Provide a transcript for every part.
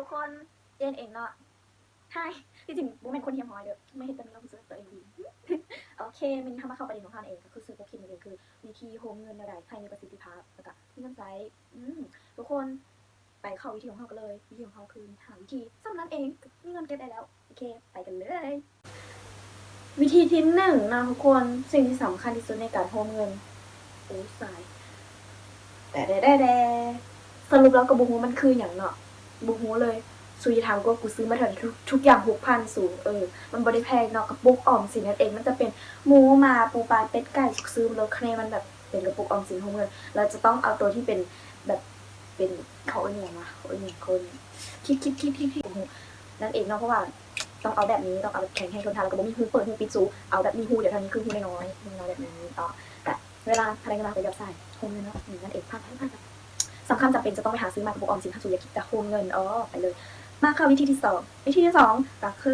ທຸກຄົນ ເຈນເອງເນາະ. ຮາຍ ທີ່ຈິງບໍ່ແມ່ນຄົນຮຽບຮ້ອຍເດີ້ ມາເຮັດແບບນີ້ເຮົາຮູ້ສຶກວ່າຕົວເອງດີ. ໂອເຄ ມື້ນີ້ເຮົາມາເຂົ້າປະເດັນຂອງເຮົານັ້ນເອງ ກໍຄືຊື່ໂຄຄລິບນັ້ນເອງ ຄືວິທີໂຮມເງິນແນວໃດໃຫ້ມີປະສິດທິພາບ ແລ້ວກໍມີເງິນໃຊ້. ອືມ ທຸກຄົນ ໄປເຂົ້າວິທີຂອງເຮົາກັນເລີຍ. ວິທີຂອງເຮົາຄືມີຫ້າວິທີສ່ຳນັ້ນເອງ ມີເງິນເກັບໄດ້ແລ້ວ. ໂອເຄ ໄປກັນເລີຍ. ວິທີທີໜຶ່ງເນາະທຸກຄົນ ສິ່ງທີ່ສຳຄັນທີ່ສຸດໃນການໂຮມເງິນ ໂອ້ຍ ສາຍ ແດ່ໆ ສະຫຼຸບແລ້ວກໍບໍ່ຮູ້ມັນຄືຫຍັງເນາະ ບໍ່ຮູ້ເລີຍ. ສູຢ່າຖາມກູ ກູຊື້ມາເທົ່າໃດ ທຸກ ທຸກຢ່າງຫົກພັນສູ ເອີ ມັນບໍ່ໄດ້ແພງເນາະ. ກະປຸກອອມສິນນັ້ນເອງ ມັນຈະເປັນໝູ ໝາ ປູ ປາ ເປັດ ໄກ່ ຊຸກຊຶມ ໂລດ ຄະແນ ມັນແບບເປັນກະປຸກອອມສິນໂຮມເງິນ. ເຮົາຈະຕ້ອງເອົາໂຕທີ່ເປັນແບບ ເປັນ ເຂົາເອີ້ນຫຍັງວະ ເຂົາເອີ້ນຫຍັງ ເຂົາເອີ້ນຫຍັງ ຄິດ ຄິດ ຄິດ ຄິດ ຄິດ ບໍ່ຮູ້ນັ້ນເອງເນາະ. ເພາະວ່າຕ້ອງເອົາແບບນີ້ ຕ້ອງເອົາແບບແຂງແຮງທົນທານ ແລ້ວກໍບໍ່ມີຮູເປີດຮູປິດ ສູ ເອົາແບບມີຮູດຽວເທົ່ານີ້ ຄືຮູນ້ອຍໆ ຮູນ້ອຍແບບນີ້ເນາະ. ກະເວລາຖ້າໄດ້ເງິນມາກໍຫຍອດໃສ່ໂຮມເງິນເນາະ. ນີ້ນັ້ນເອງ ຜ່ານ ຜ່ານ ຜ່ານ ສຳຄັນຈຳເປັນຈະຕ້ອງໄປຫາຊື້ມາ ກະປຸກອອມສິນ ຖ້າສູຢາກ ຢາກໂຮມເງິນ. ອໍ ໄປເລີຍ ມາເຂົ້າວິທີທີສອງ. ວິທີທີສອງກໍຄື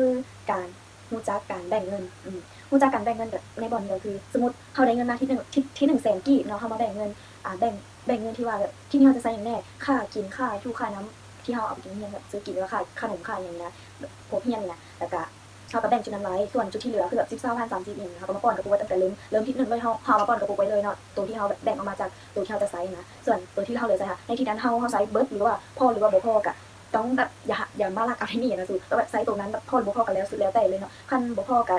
ການ ຮູ້ຈັກການແບ່ງເງິນ. ອືມ ຮູ້ຈັກການແບ່ງເງິນແບບໃນບ່ອນນີ້ກໍຄື ສົມມຸດເຮົາໄດ້ເງິນມາທິດໜຶ່ງ ທິດ ທິດໜຶ່ງແສນກີບເນາະ ເຮົາມາແບ່ງເງິນ ອ່າ ແບ່ງ ແບ່ງເງິນທີ່ວ່າແບບ ທີ່ເຮົາຈະໃຊ້ຫຍັງແດ່ ຄ່າກິນ ຄ່າຢູ່ ຄ່ານ້ຳ ທີ່ເຮົາເອົາໄປກິນໂຮງຮຽນ ແບບຊື້ກິນ ຫຼືວ່າຄ່າຂະໜົມ ຄ່າຫຍັງນີ້ນະ ແບບພວກຮຽນນີ້ນະ. ແລ້ວກະເຮົາກໍແບ່ງຈຸດນັ້ນໄວ້ ສ່ວນຈຸດທີ່ເຫຼືອຄືແບບ ສິບ ຊາວ ພັນ ສາມສິບ ຫຍັງນີ້ ເຮົາກໍມາປ່ອນກະປຸກໄວ້ຕັ້ງແຕ່ເລີ່ມ ເລີ່ມທິດໜຶ່ງເລີຍ ເຮົາ ເຮົາເອົາມາປ່ອນກະປຸກໄວ້ເລີຍເນາະ ໂຕທີ່ເຮົາແບບແບ່ງອອກມາຈາກໂຕທີ່ເຮົາຈະໃຊ້ນະ. ສ່ວນໂຕທີ່ເຮົາເຫຼືອໃຊ້ ໃນທິດນັ້ນເຮົາ ເຮົາໃຊ້ເບິດ ຫຼືວ່າພໍ ຫຼືວ່າບໍ່ພໍ ກະ ຕ້ອງແບບ ຢ່າ ຢ່າມາລັກເອົາໃນນີ້ນະສູ ຕ້ອງແບບໃຊ້ໂຕນັ້ນແບບພໍ ຫຼືບໍ່ພໍ ກໍແລ້ວ ແລ້ວແຕ່ເລີຍເນາະ. ຄັນບໍ່ພໍກໍ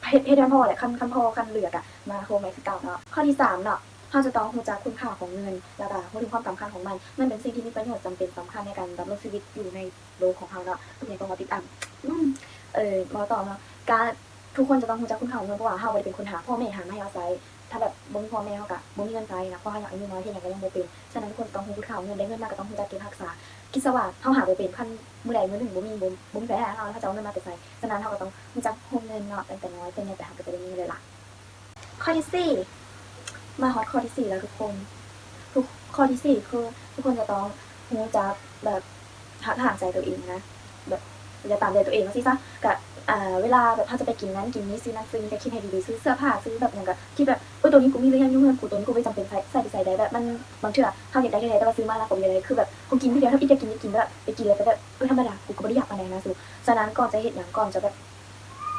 ເຮັດ ເຮັດໃຫ້ມັນພໍແຫຼະ ຄັນ ຄັນພໍ ຄັນເຫຼືອກໍມາໂຮມໄວ້ຄືເກົ່າເນາະ. ຂໍ້ທີສາມເນາະ ເຮົາຈະຕ້ອງຮູ້ຈັກຄຸນຄ່າຂອງເງິນ ແລ້ວກໍຮູ້ເຖິງຄວາມສຳຄັນຂອງມັນ. ເງິນເປັນສິ່ງທີ່ມີປະໂຫຍດຈຳເປັນສຳຄັນໃນການດຳລົງຊີວິດຢູ່ໃນໂລກຂອງເຮົາເນາະ. ເປັນຫຍັງຕ້ອງມາຕິດຕາມ ເອີ ເວົ້າຕໍ່ເນາະ ກະທຸກຄົນຈະຕ້ອງຮູ້ຈັກຄຸນຄ່າຂອງເງິນ ເພາະວ່າເຮົາບໍ່ໄດ້ເປັນຄົນຫາ ພໍ່ແມ່ຫາມາໃຫ້ເຮົາໃຊ້. ຖ້າແບບບໍ່ມີພໍ່ແມ່ ເຮົາກະບໍ່ມີເງິນໃຊ້ນະ ເພາະເຮົາຍັງອາຍຸນ້ອຍ ເຮັດຫຍັງກະຍັງບໍ່ເປັນ. ສະນັ້ນ ທຸກຄົນຈະຕ້ອງຮູ້ຄຸນຄ່າຂອງເງິນ ໄດ້ເງິນມາກະຕ້ອງຮູ້ຈັກເກັບຮັກສາ. ຄິດຊະວ່າເຮົາຫາບໍ່ເປັນ ຄັນມື້ໃດມື້ໜຶ່ງບໍ່ມີ ບໍ່ ບໍ່ມີໃຜໃຫ້ເຮົາ ເຮົາຈະເອົາເງິນມາແຕ່ໃສ? ສະນັ້ນ ເຮົາກະຕ້ອງຮູ້ຈັກໂຮມເງິນເນາະ ຕັ້ງແຕ່ນ້ອຍ ເພື່ອໃຫຍ່ໄປເຮົາກະຈະໄດ້ມີເງິນຫຼາຍໆ. ຂໍ້ທີສີ່ ມາຮອດຂໍ້ທີສີ່ແລ້ວທຸກຄົນ ທຸກ ຂໍ້ທີສີ່ຄືທຸກຄົນຈະຕ້ອງຮູ້ຈັກແບບ ຮັກ ຮັກໃຈໂຕເອງນະ ແບບຢ່າຕາມໃຈໂຕເອງວ່າຊີ້ຊະ. ກະ ອ່າ ເວລາແບບເຮົາຈະໄປກິນນັ້ນກິນນີ້ ຊື້ນັ້ນຊື້ນີ້ ກະຄິດໃຫ້ດີໆ ຊື້ເສື້ອຜ້າ ຊື້ແບບຫຍັງກະຄິດແບບ ໂອ້ຍ ໂຕນີ້ກູມີຫຼືຍັງຢູ່ເຮືອນກູ ໂຕນີ້ກູໄວ້ຈຳເປັນໃຊ້ ໃຊ້ໄປໃສໄດ້. ແບບມັນ ບາງເທື່ອເຮົາຢາກໄດ້ແທ້ໆ ແຕ່ວ່າຊື້ມາແລ້ວກະບໍ່ຢາກໄດ້ ຄືແບບເຮົາກິນເທື່ອດຽວ ເຮົາອິດຢາກກິນ ຢາກກິນແບບໄປກິນແລ້ວກະແບບ ເອີ ທຳມະດາ ກູກະບໍ່ໄດ້ຢາກປານໃດນະສູ. ສະນັ້ນ ກ່ອນຈະເຮັດຫຍັງ ກ່ອນຈະແບບ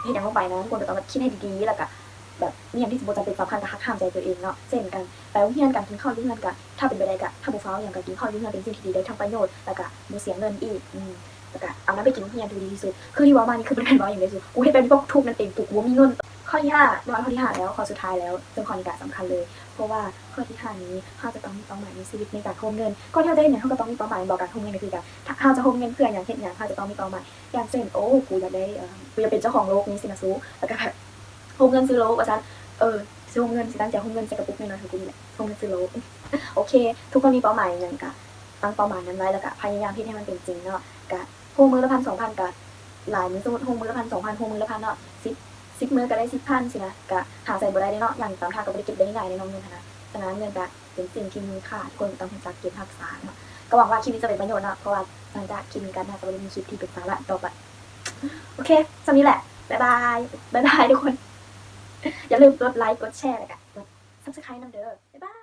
ເຮັດຫຍັງລົງໄປນະ ທຸກຄົນກໍຕ້ອງແບບຄິດໃຫ້ດີໆ ແລ້ວກະແບບມີຫຍັງທີ່ຊິບໍ່ຈຳເປັນສຳຄັນ ກະຮັກຫ້າມໃຈໂຕເອງເນາະ. ເຊັ່ນ ການໄປໂຮງຮຽນ ການກິນເຂົ້າຢູ່ເຮືອນ ກະ ຖ້າເປັນໄປໄດ້ກະ ຖ້າບໍ່ຟ້າວຫຍັງ ກະກິນເຂົ້າຢູ່ເຮືອນເປັນສິ່ງທີ່ດີ ໄດ້ທັງປະໂຫຍດ ແລ້ວກະບໍ່ເສຍເງິນອີກ. ອືມ ແລ້ວກະເອົານຳໄປກິນໂຮງຮຽນທີ່ດີທີ່ສຸດ. ຄືທີ່ເວົ້າມານີ້ ຄືບໍ່ໄດ້ແມ່ນເວົ້າຫຍັງເດ້ສູ ກູເຮັດແບບນີ້ເພາະທຸກນັ້ນເອງ ກູບໍ່ມີເງິນ. ຂໍ້ທີຫ້າ ມາຮອດຂໍ້ທີຫ້າແລ້ວ ຂໍ້ສຸດທ້າຍແລ້ວ ເຊິ່ງຂໍ້ນີ້ກະສຳຄັນເລີຍ ເພາະວ່າຂໍ້ທີຫ້ານີ້ ເຮົາຈະຕ້ອງມີເປົ້າໝາຍໃນຊີວິດໃນການໂຮມເງິນ. ກ່ອນທີ່ເຮົາຈະເຮັດຫຍັງ ເຮົາກະຕ້ອງມີເປົ້າໝາຍ ແມ່ນບໍ່? ການໂຮມເງິນກະຄືກັນ ຖ້າເຮົາຈະໂຮມເງິນເພື່ອຫຍັງ ເຮັດຫຍັງ ເຮົາຈະຕ້ອງມີເປົ້າໝາຍ. อย่างเช่น ໂອ້ กูอยากได้ เอ่อ กูอยากเป็นเจ้าของโลกนี้สินะซู แล้วก็แบบ โฮมเงินซื้อโลก ว่าซั่น เออ สิโฮมเงิน สิตั้งใจโฮมเงินใส่กระปุกน้อยๆ ของกูนี่แหละ โฮมเงินซื้อโลก โอเค ทุกคนมีเป้าหมายหยังกะตั้งเป้าหมายนั้นไว้ แล้วกะพยายามเฮ็ดให้มันเป็นจริงเนาะ กะโฮมมื้อละพันสองพันกะหลายมื้อ สมมุติโฮมมื้อละพันสองพัน โฮมมื้อละพันเนาะ สิบ สิบมื้อกะได้สิบพันซี้นะ กะหาใส่บ่ได้เด้เนาะ อย่างตามทางกะบ่ได้เก็บได้ง่ายๆ เด้เนาะ เงินหั้นนะ ฉะนั้นเงินกะ เป็นสิ่งที่มีค่า ทุกคนก็ต้องรู้จักเก็บรักษาเนาะ ก็หวังว่าคลิปนี้จะเป็นประโยชน์เนาะ เพราะว่าหลังจากคลิปนี้ก็น่าจะไม่ได้มีคลิปที่เป็นสาระต่อไป โอเค ส่ำนี้แหละ บ๊ายบาย บ๊ายบายทุกคน อย่าลืมกดไลค์ กดแชร์ แล้วก็กด Subscribe นำเด้อ บ๊ายบาย